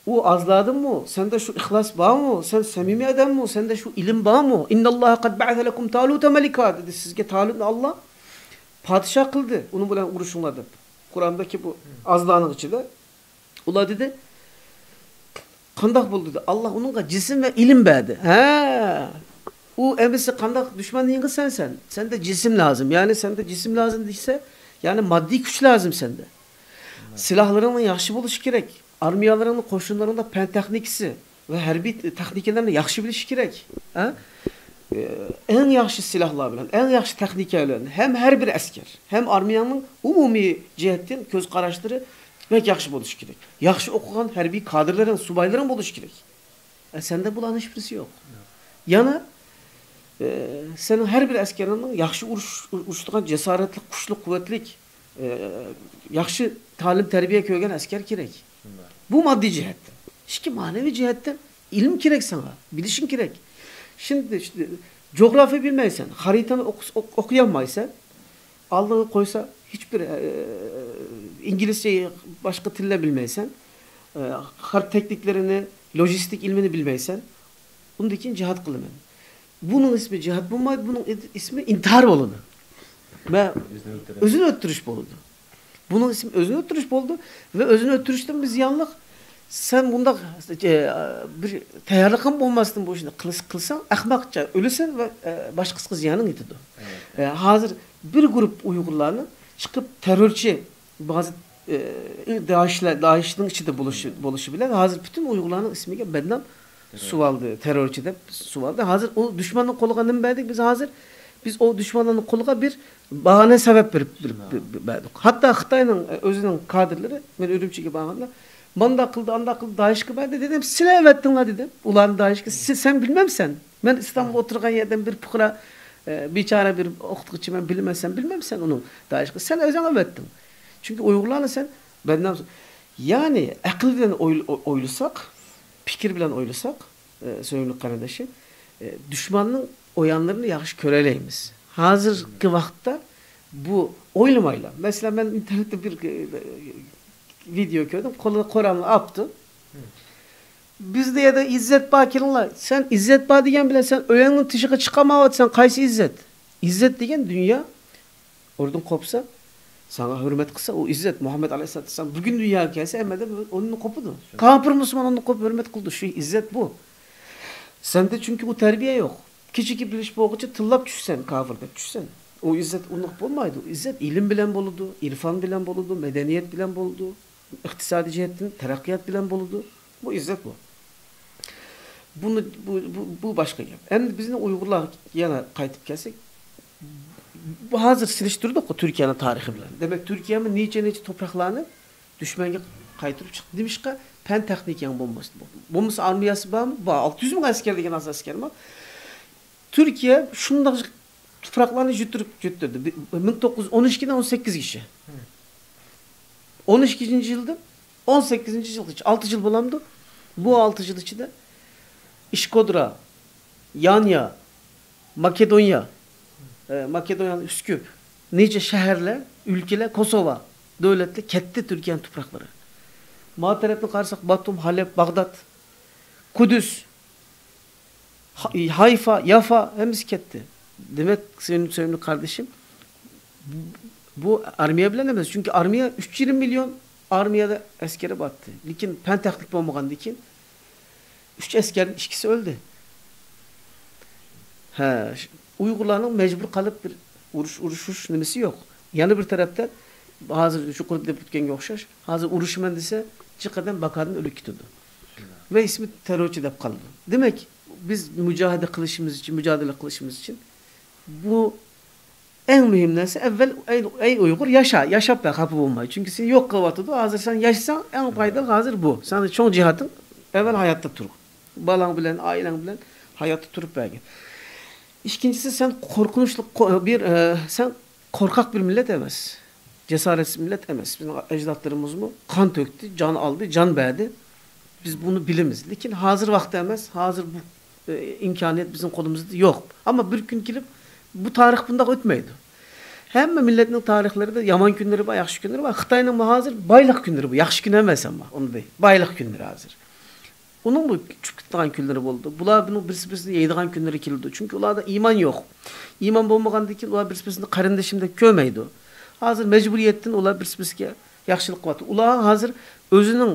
ئۇ ئازلاردىنمۇ، سەندە شۇ ئىخلاس بارمۇ، سەن سەمىمىي ئادەممۇ، سەندە شۇ ئىلىم بارمۇ؟ «ئىنناللاھا قەد بەئەسە لەكۇم تالۇتە مەلىكا» دېدى، سىزگە تالۇتنى ئاللا پادىشاھ قىلدى، ئۇنىڭ بىلەن ئۇرۇشۇڭلار دەپ. قۇرئاندىكى بۇ ئازلارنىڭ ئىچىدە ئۇلار دېدى، قانداق بولدى دېدى. ئاللا ئۇنىڭغا جىسىم ۋە ئىلىم بەردى. ھە، ئۇ ئەمىسە قانداق دۈشمەننى يېڭىسەن سەن؟ سەندە جىسىم لازىم. يەنى سەندە جىسىم لازىم دېسە، يەنى ماددىي كۈچ لازىم سەندە. سىلاھلىرىڭنىڭ ياخشى بولۇشى كېرەك. ئارمىيەلىرىڭنىڭ، قوشۇنلىرىڭدا پەن تېخنىكىسى ۋە ھەربىي تېخنىكىلەرنى ياخشى بىلىشى كېرەك. ھە؟ ئەڭ ياخشى سىلاھلار بىلەن، ئەڭ ياخشى تېخنىكا بىلەن ھەم ھەر بىر ئەسكەر، ھەم ئارمىيەنىڭ ئومۇمىي جەھەتتىن كۆز قاراشلىرى بەك ياخشى بولۇشى كېرەك. ياخشى ئوقۇغان ھەربىي كادىرلىرىڭ، سۇبايلىرىڭ بولۇشى كېرەك. ئە، سەندە بۇلارنىڭ ھېچبىرسى يوق. يەنە ئە، سېنىڭ ھەر بىر ئەسكىرىڭنىڭ ياخشى ئۇرۇش-، ئۇرۇشىدىغان جاسارەتلىك، كۈچلۈك، قۇۋۋەتلىك، ئە، ياخشى تالىم تەربىيە كۆرگەن ئەسكەر كېرەك. بۇ ماددىي جەھەتتە. ئىككى مەنىۋى جەھەتتە ئىلىم كېرەك ساڭا، بىلىشىڭ كېرەك. شۇنداق، جۇغراپىيە بىلمەيسەن، خەرىتىنى ئوقۇس-، ئوق-، ئوقۇيالمايسەن. ئالدىڭغا قويسا، ھېچبىر، ئە، ئىنگلىزچە، باشقا تىللار بىلمەيسەن. ئە، خەرىتە تېكنىكلىرىنى، لوجىستىك ئىلمىنى بىلمەيسەن. ئۇندىن كېيىن جىھاد قىلىمەن. بۇنىڭ ئىسمى جىھاد بولمايدۇ، بۇنىڭ ئىد-، ئىسمى ئىنتىھار بولىدۇ. ۋە ئۆزىنى ئۆلتۈرۈش بولىدۇ. بۇنىڭ ئىسمى ئۆزىنى ئۆلتۈرۈش بولىدۇ. ۋە ئۆزىنى ئۆلتۈرۈشتىن بىز زىيانلىق. سەن بۇنداق، ئە، بىر تەييارلىقىڭ بولماستىن بۇ ئىشنى قىلس-، قىلساڭ، ئەخمەقچە ئۆلىسەن ۋە، ئە، باشقىسىغا زىيانىڭ يېتىدۇ. ئە، ھازىر بىر گۇرۇپ ئۇيغۇرلارنى چىقىپ تېررورچى، بەزى، ئە، دائىشلار، دائىشنىڭ ئىچىدە بولۇشى، بولۇشى بىلەن ھازىر پۈتۈن ئۇيغۇرلارنىڭ ئىسمىگە بەدنام سۇۋالدى، تېررورچى دەپ سۇۋالدى. ھازىر ئۇ دۈشمەننىڭ قولىغا نېمە بەردۇق بىز ھازىر؟ بىز ئۇ دۈشمەنلەرنىڭ قولىغا بىر باھانە سەۋەب بېرىپ، بېرىپ، بېرىپ، بېرىپ بەردۇق. ھەتتا خىتاينىڭ، ئە، ئۆزىنىڭ كادىرلىرى، مەن ئۈرۈمچىگە بارغاندا، مانداق قىلدى، ئانداق قىلدى، دائىشقا بەردى دېدىم. سىلەر ئەۋەتتىڭلار دېدىم. ئۇلارنى دائىشقا، سىز، سەن بىلمەمسەن. مەن ئىستانبۇلدا ئولتۇرغان يەردىن بىر پۇقرا، ئە، بىچارە بىر ئوقۇتقۇچى، مەن بىلمەسەم، بىلمەمسەن ئۇنىڭ دائىشقا. سەن ئۆزۈڭ ئەۋەتتىڭ. چۈنكى ئۇيغۇرلارنى سەن بەدنام، يەنى ئەقىل بىلەن ئويل-، ئويلىساق، پىكىر بىلەن ئويلىساق، ئە، سۆيۈملۈك قېرىندىشىم، ئە، دۈشمەننىڭ ئويۇنلىرىنى ياخشى كۆرەلەيمىز. ھازىرقى ۋاقىتتا بۇ ئويلىمايلا. مەسىلەن، مەن ئىنتېرنېتتە بىر، ئە، ۋىدېئو كۆردۈم. قولىدا قورالنى ئاپتۇ. بىزدە يەردە ئىززەت بار، كېلىڭلار. سەن ئىززەت بار دېگەن بىلەن سەن ئۆيۈڭنىڭ تېشىغا چىقالمايۋاتىسەن. قايسى ئىززەت؟ ئىززەت دېگەن دۇنيا ئوردىن قوپسا، ساڭا ھۆرمەت قىلسا، ئۇ ئىززەت. مۇھەممەد ئەلەيھىسسالاتۇ ۋەسسالام بۈگۈن دۇنياغا كەلسە، ھەممە ئادەم ئۇنىڭدىن قوپىدۇ. كاپىر مۇسۇلمان ئۇنىڭدىن قوپۇپ ھۆرمەت قىلىدۇ. شۇ ئىززەت بۇ. سەندە چۈنكى ئۇ تەربىيە يوق. كىچىكى بىلىش بولغۇچە تىللاپ چۈشىسەن، كاپىر دەپ چۈشىسەن. ئۇ ئىززەت ئۇنداق بولمايدۇ. ئىززەت ئىلىم بىلەن بولىدۇ، ئىرفان بىلەن بولىدۇ، مەدەنىيەت بىلەن بولىدۇ، ئىقتىسادىي جەھەتتىن تەرەققىيات بىلەن بولىدۇ. بۇ ئىززەت بۇ. بۇنى، بۇ، بۇ، بۇ باشقا گەپ. ئەمدى بىزنىڭ ئۇيغۇرلارغا يەنە قايتىپ كەلسەك، بۇ ھازىر سېلىشتۇردۇققۇ تۈركىيەنىڭ تارىخى بىلەن. دېمەك، تۈركىيەمۇ نېچە، نېچە توپراقلارنى دۈشمەنگە قايتۇرۇپ چىقتى. نېمىشقا؟ پەن تېخنىكىڭ بولمىسا، بولمىسا ئارمىيەسى بارمۇ؟ بار. ئالتە يۈز مىڭ ئەسكەر دېگەن ئاز ئەسكەر بار. تۈركىيە شۇنداق تۇپراقلارنى يۈتتۈرۈپ يۈتتۈردى. بى-، مىڭ توققۇز يۈز ئون ئىككىدىن ئون سەككىزگىچە. ئون ئىككىنچى يىلدىن ئون سەككىزىنچى يىلغىچە، ئالتە يىل بولامدۇ؟ بۇ ئالتە يىل ئىچىدە ئىشكودرا، يانيا، ماكېدونىيە، ئە، ماكېدونىيەنىڭ ئۈسكۈپ، نىجە شەھەرلەر، ئۆلكىلەر، كوسوۋا دۆلەتلەر كەتتى تۈركىيەنىڭ تۇپراقلىرى. ما تەرەپنى قارىساق، باتۇم، ھالەپ، باغداد، قۇدۇس، ھا-، ھايفا، يافا ھەممىسى كەتتى. دېمەك، سۆيۈم-، سۆيۈملۈك قاردىشىم، بۇ ئارمىيە بىلەن ئەمەس، چۈنكى ئارمىيە ئۈچ يېرىم مىليون ئارمىيەدە ئەسكىرى بارتتى. لېكىن پەن تېخنىك بولمىغاندىن كېيىن، ئۈچ ئەسكەردىن ئىككىسى ئۆلدى. ھە، ش-، ئۇيغۇرلارنىڭ مەجبۇر قېلىپ بىر ئۇرۇش، ئۇرۇشۇش نېمىسى يوق. يەنە بىر تەرەپتە، ھازىر يۇقىرىدا دەپ ئۆتكەنگە ئوخشاش، ھازىر ئۇرۇشىمەن دېسە، جىق ئادەم باكادىن ئۆلۈپ كېتىدۇ. ۋە ئىسمى تېررورچى دەپ قالىدۇ. دېمەك، بىز مۇجاھىدە قىلىشىمىز ئۈچۈن، مۇجادىلە قىلىشىمىز ئۈچۈن بۇ ئەڭ مۇھىم نەرسە، ئەۋۋەل، ئەي، ئەي ئۇيغۇر، ياشا، ياشاپ بەر، خاپا بولماي. چۈنكى سېنى يوق قىلىۋاتىدۇ. ھازىر سەن ياشىساڭ، ئەڭ پايدىلىق ھازىر بۇ. سەن چوڭ جىھادىڭ، ئەۋۋەل ھاياتتا تۇر. بالاڭ بىلەن، ئائىلەڭ بىلەن ھاياتتا تۇرۇپ بەرگىن. ئىككىنچىسى، سەن قورقۇنچلۇق، قو-، بىر، ئە، سەن قورقاق بىر مىللەت ئەمەس. جاسارەتسىز مىللەت ئەمەس. بىزنىڭ ئەجدادلىرىمىزمۇ قان تۆكتى، جان ئالدى، جان بەردى. بىز بۇنى بىلىمىز. لېكىن ھازىر ۋاقتى ئەمەس. ھازىر بۇ، ئە، ئىمكانىيەت بىزنىڭ قولىمىزدا يوق. ئەمما بىر كۈن كېلىپ، بۇ تارىخ بۇنداق ئۆتمەيدۇ. ھەممە مىللەتنىڭ تارىخلىرىدا يامان كۈنلىرى بار، ياخشى كۈنلىرى بار. خىتاينىڭمۇ ھازىر بايلىق كۈنلىرى بۇ. ياخشى كۈن ئەمەس ئەمما. ئۇنى دەي. بايلىق كۈنلىرى ھازىر. ئۇنىڭمۇ چۈشۈپ كېتىدىغان كۈنلىرى بولىدۇ. بۇلار بۇنىڭ بىرسى بىرسىنى يەيدىغان كۈنلىرى كېلىدۇ. چۈنكى ئۇلاردا ئىمان يوق. ئىمان بولمىغاندىن كېيىن ئۇلار بىرسى بىرسىنى قېرىندىشىم دەپ كۆرمەيدۇ. ھازىر مەجبۇرىيەتتىن ئۇلار بىرسى بىرسىگە ياخشىلىق قىلىۋاتىدۇ. ئۇلار ھازىر ئۆزىنىڭ،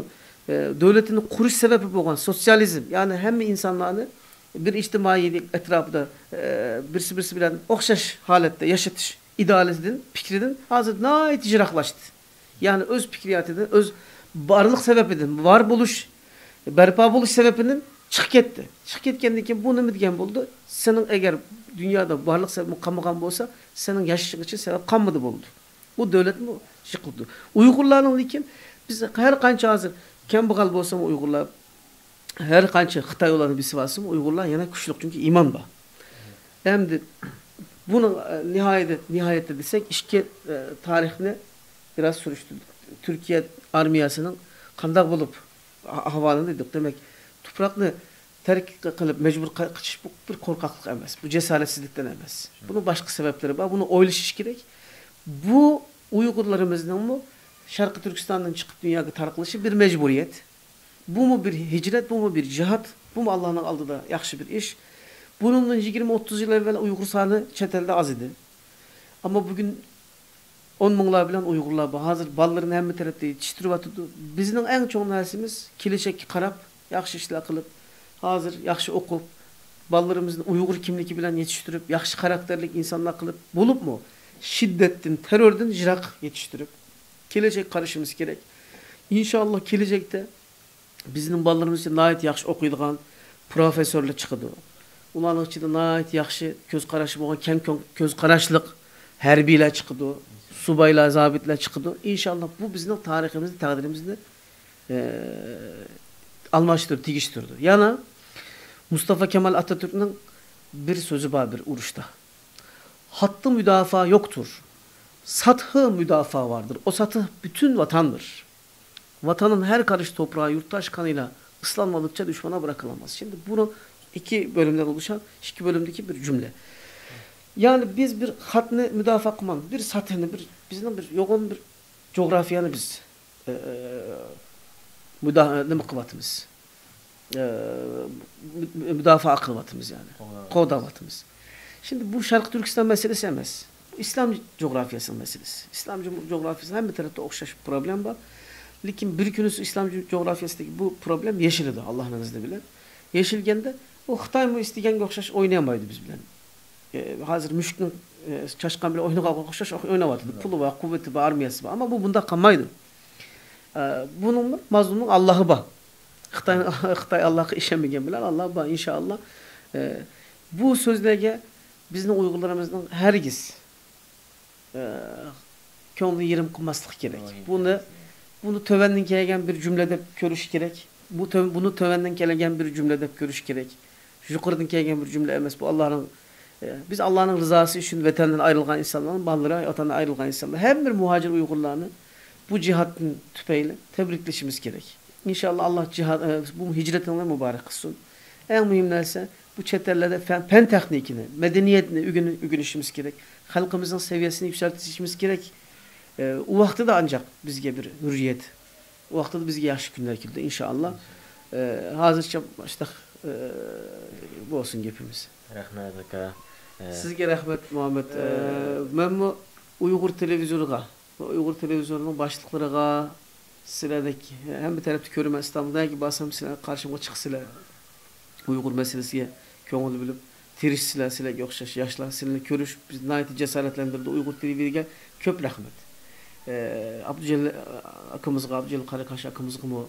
ئە، دۆلىتىنى قۇرۇش سەۋەبى بولغان سوتسىيالىزم، يەنى ھەممە ئىنسانلارنى بىر ئىجتىمائىيلىك ئەتراپىدا، ئە، بىرسى بىرسى بىلەن ئوخشاش ھالەتتە ياشىتىش ئىدىيەسىدىن، پىكرىدىن ھازىر ناھايىتى يىراقلاشتى. يەنى ئۆز پىكرىياتىدىن، ئۆز بارلىق سەۋەبىدىن، بار بولۇش، بەرپا بولۇش سەۋەبىدىن چىقىپ كەتتى. چىقىپ كەتكەندىن كېيىن بۇ نېمە دېگەن بولدى؟ سېنىڭ ئەگەر دۇنيادا بارلىق سەۋەبىڭ قالمىغان بولسا، سېنىڭ ياشىشىڭ ئۈچۈن سەۋەب قالمىدى بولدى. بۇ دۆلەتمۇ يىقىلدى. ئۇيغۇرلارنىڭ لېكىن بىز ھەر قانچە ھازىر كەمبەغەل بولسىمۇ ئۇيغۇرلار، ھەر قانچە خىتاي ئۇلارنى بېسىۋالسىمۇ ئۇيغۇرلار يەنە كۈچلۈك، چۈنكى ئىمان بار. ئەمدى بۇنىڭ، ئە، نىھايىتى، نىھايىتى دېسەك، ئىچكى، ئە، تارىخنى بىراز سۈرۈشتۈردۇق. تۈركىيە ئارمىيەسىنىڭ قانداق بولۇپ ئا-، ئەھۋالىنى دېدۇق. دېمەك، تۇپراقنى تەرك قىلىپ مەجبۇر قا-، قېچىش بۇ بىر قورقاقلىق ئەمەس، بۇ جاسارەتسىزلىكتىن ئەمەس. بۇنىڭ باشقا سەۋەبلىرى بار، بۇنى ئويلىشىش كېرەك. بۇ ئۇيغۇرلىرىمىزنىڭمۇ شەرقىي تۈركىستاندىن چىقىپ دۇنياغا تارقىلىشى بىر مەجبۇرىيەت. بۇمۇ بىر ھىجرەت، بۇمۇ بىر جىھاد، بۇمۇ ئاللانىڭ ئالدىدا ياخشى بىر ئىش. بۇنىڭدىن يىگىرمە ئوتتۇز يىل ئەۋۋەل ئۇيغۇر سانى چەت ئەلدە ئاز ئىدى. ئەمما بۈگۈن ئون مىڭلار بىلەن ئۇيغۇرلار بار. ھازىر بالىلىرىنى ھەممە تەرەپتە يېتىشتۈرۈۋاتىدۇ. بىزنىڭ ئەڭ چوڭ نەرسىمىز كېلەچەككە قاراپ، ياخشى ئىشلار قىلىپ، ھازىر ياخشى ئوقۇپ، بالىلىرىمىزنى ئۇيغۇر كىملىكى بىلەن يېتىشتۈرۈپ، ياخشى خاراكتېرلىك ئىنسانلار قىلىپ، بولۇپمۇ شىددەتتىن، تېررورىدىن يىراق يېتىشتۈرۈپ، كېلەچەككە قارىشىمىز كېرەك. ئىنشائاللا، كېلەچەكتە بىزنىڭ بالىلىرىمىز ئۈچۈن ناھايىتى ياخشى ئوقۇيدىغان پروفېسسورلار چىقىدۇ. ئۇلارنىڭ ئىچىدە ناھايىتى ياخشى كۆز قاراشى بولغان، كەڭ كۆ-، كۆز قاراشلىق ھەربىيلەر چىقىدۇ، سۇبايلار، زابىتلار چىقىدۇ. ئىنشاللا بۇ بىزنىڭ تارىخىمىزنى، تەقدىرىمىزنى، ئە، ئالماشتۇرۇپ، تېگىشتۈرىدۇ. يەنە مۇستافا كامال ئاتاتۈركنىڭ بىر سۆزى بار بىر ئۇرۇشتا. خاتتا مۇداپىئە يوقتۇر. ساتھى مۇداپىئە ۋاردۇر. ئۇ ساتھى پۈتۈن ۋاتاندىر. ۋاتاننىڭ ھەر قارىش توپراغى، يۇرتداش قانىيلا ئىسلام ئالدىچە دۈشمەنگە بىراقىلانماس. شىندى بۇنىڭ ئىككى بۆلۈمدىن ئولۇشقان، ئىككى بۆلۈمدىكى بىر جۈملە. يەنى بىز بىر خاتنى مۇداپىئە قىلمايمىز، بىر ساتھىنى، بىر، بىزنىڭ بىر يوغان بىر جۇغراپىيەنى بىز، ئە، مۇدا-، نېمە قىلىۋاتىمىز؟ ئە، مۇ-، مۇداپىئە قىلىۋاتىمىز يەنى. قوغداۋاتىمىز. قوغداۋاتىمىز. شىندى بۇ شەرقىي تۈركىستان مەسىلىسى ئەمەس. بۇ ئىسلام جۇغراپىيەسىنىڭ مەسىلىسى. ئىسلام جۇ-، جۇغراپىيەسىدە ھەممە تەرەپتە ئوخشاش پروبلېما بار. لېكىن بىر كۈنى ئىسلام جۇ-، جۇغراپىيەسىدىكى بۇ پروبلېما يېشىلىدۇ، ئاللانىڭ ئىزنى بىلەن. يېشىلگەندە ئۇ خىتايمۇ ئىستىگەنگە ئوخشاش ئوينىيالمايدۇ بىز بىلەن. ئە، ھازىر مۈشۈكنىڭ، ئە، چاشقان بىلەن ئوينىغانغا ئوخشاش ئويناۋاتىدۇ. پۇلى بار، قۇۋۋىتى بار، ئارمىيەسى بار. ئەمما بۇ بۇنداق قىلمايدۇ. ئە، بۇنىڭ مەزلۇمنىڭ ئاللاھى بار. خىتاي، خىتاي ئاللاھقا ئىشەنمىگەن بىلەن ئاللاھ بار، ئىنشائاللاھ. ئە، بۇ سۆزلەرگە بىزنىڭ ئۇيغۇرلىرىمىزنىڭ ھەرگىز، ئە، كۆڭلىنى يېرىم قىلماسلىق كېرەك. بۇنى، بۇنى تۆۋەندىن كەلگەن بىر جۈملە دەپ كۆرۈش كېرەك. بۇ تۆ-، بۇنى تۆۋەندىن كەلگەن بىر جۈملە دەپ كۆرۈش كېرەك. يۇقىرىدىن كەلگەن بىر جۈملە ئەمەس. بۇ ئاللاھنىڭ، ئە، بىز ئاللاھنىڭ رىزاسى ئۈچۈن ۋەتەندىن ئايرىلغان ئىنسانلارنىڭ بالىلىرى، ۋەتەندىن ئايرىلغان ئىنسانلار، ھەر بىر مۇھاجىر ئۇيغۇرلارنى بۇ جىھادتىن تۈپەيلى تەبرىكلىشىمىز كېرەك. ئىنشائاللاھ، ئاللاھ جىھاد، ئە، بۇ ھىجرىتىڭلار مۇبارەك قىلسۇن. ئەڭ مۇھىم نەرسە، بۇ چەت ئەللەردە پەن، پەن تېخنىكىنى، مەدەنىيەتنى ئۆگىنى-، ئۆگىنىشىمىز كېرەك. خەلقىمىزنىڭ سەۋىيەسىنى يۈكسەلتىشىمىز كېرەك. ئە، ئۇ ۋاقتىدا ئانچاق بىزگە بىر ھۈررىيەت، ئۇ ۋاقتىدا بىزگە ياخشى كۈنلەر كېلىدۇ، ئىنشائاللاھ. ئە، ھازىرچە مۇشۇنداق، ئە، بولسۇن گېپىمىز. رەھمەت، ئاكا. ئە، سىزگە رەھمەت، مۇھەممەد. ئە، ئە، مەنمۇ ئۇيغۇر تېلېۋىزورىغا، ئۇيغۇر تېلېۋىزورىنىڭ باشلىقلىرىغا، سىلەردەك ھەممە تەرەپتە كۆرىمەن، ئىستانبۇلدا نەگە بارسام، سىلەر قارشىمغا چىقىسىلەر. ئۇيغۇر مەسىلىسىگە كۆڭۈل بۆلۈپ تىرىشىسىلەر، سىلەرگە ئوخشاش ياشلار، سىلەرنى كۆرۈش بىزنى ناھايىتى جاسارەتلەندۈرىدۇ. ئۇيغۇر تېلېۋىزورىگە كۆپ رەھمەت. ئە، ئابدۇجېلىل ئاكىمىزغا، ئابدۇجېلىل قاراقاش ئاكىمىزغىمۇ،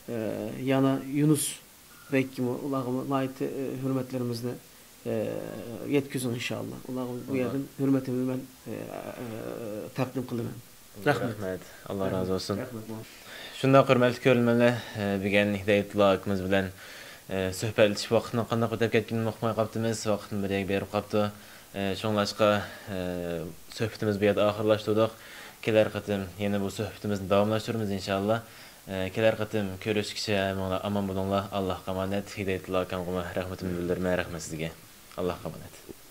ئە، يەنە يۇنۇس بەگكىمۇ، ئۇلارغىمۇ ناھايىتى، ئە، ھۆرمەتلىرىمىزنى، ئە، يەتكۈزۈڭ، ئىنشائاللا. ئۇلارغا بۇ يەردىن ھۆرمىتىمنى مەن، ئە، ئە، تەقدىم قىلىمەن. رەھمەت. رەھمەت. ئاللا رازى بولسۇن. رەھمەت. شۇنداق، ھۆرمەتلىك كۆرۈرمەنلەر، ئە، بۈگۈن ھىدايەتۇللا ئاكىمىز بىلەن، ئە، سۆھبەتلىشىپ ۋاقىتنىڭ قانداق ئۆتۈپ كەتكىنىنى ئۇقماي قاپتىمىز. ۋاقىتمۇ بىر يەرگە بېرىپ قاپتۇ. ئە، شۇڭلاشقا، ئە، سۆھبىتىمىزنى بۇ يەردە ئاخىرلاشتۇردۇق. كېلەر قېتىم يەنە بۇ سۆھبىتىمىزنى داۋاملاشتۇرىمىز، ئىنشائاللا. ئە، كېلەر قېتىم كۆرۈشكىچە ھەممىڭلار ئامان بولۇڭلار. ئاللاھقا ئامانەت. ھىدايەتۇللا ئاكامغىمۇ رەھمىتىمنى بىلدۈرىمەن. رەھمەت سىزگە. ئاللاھقا ئامانەت.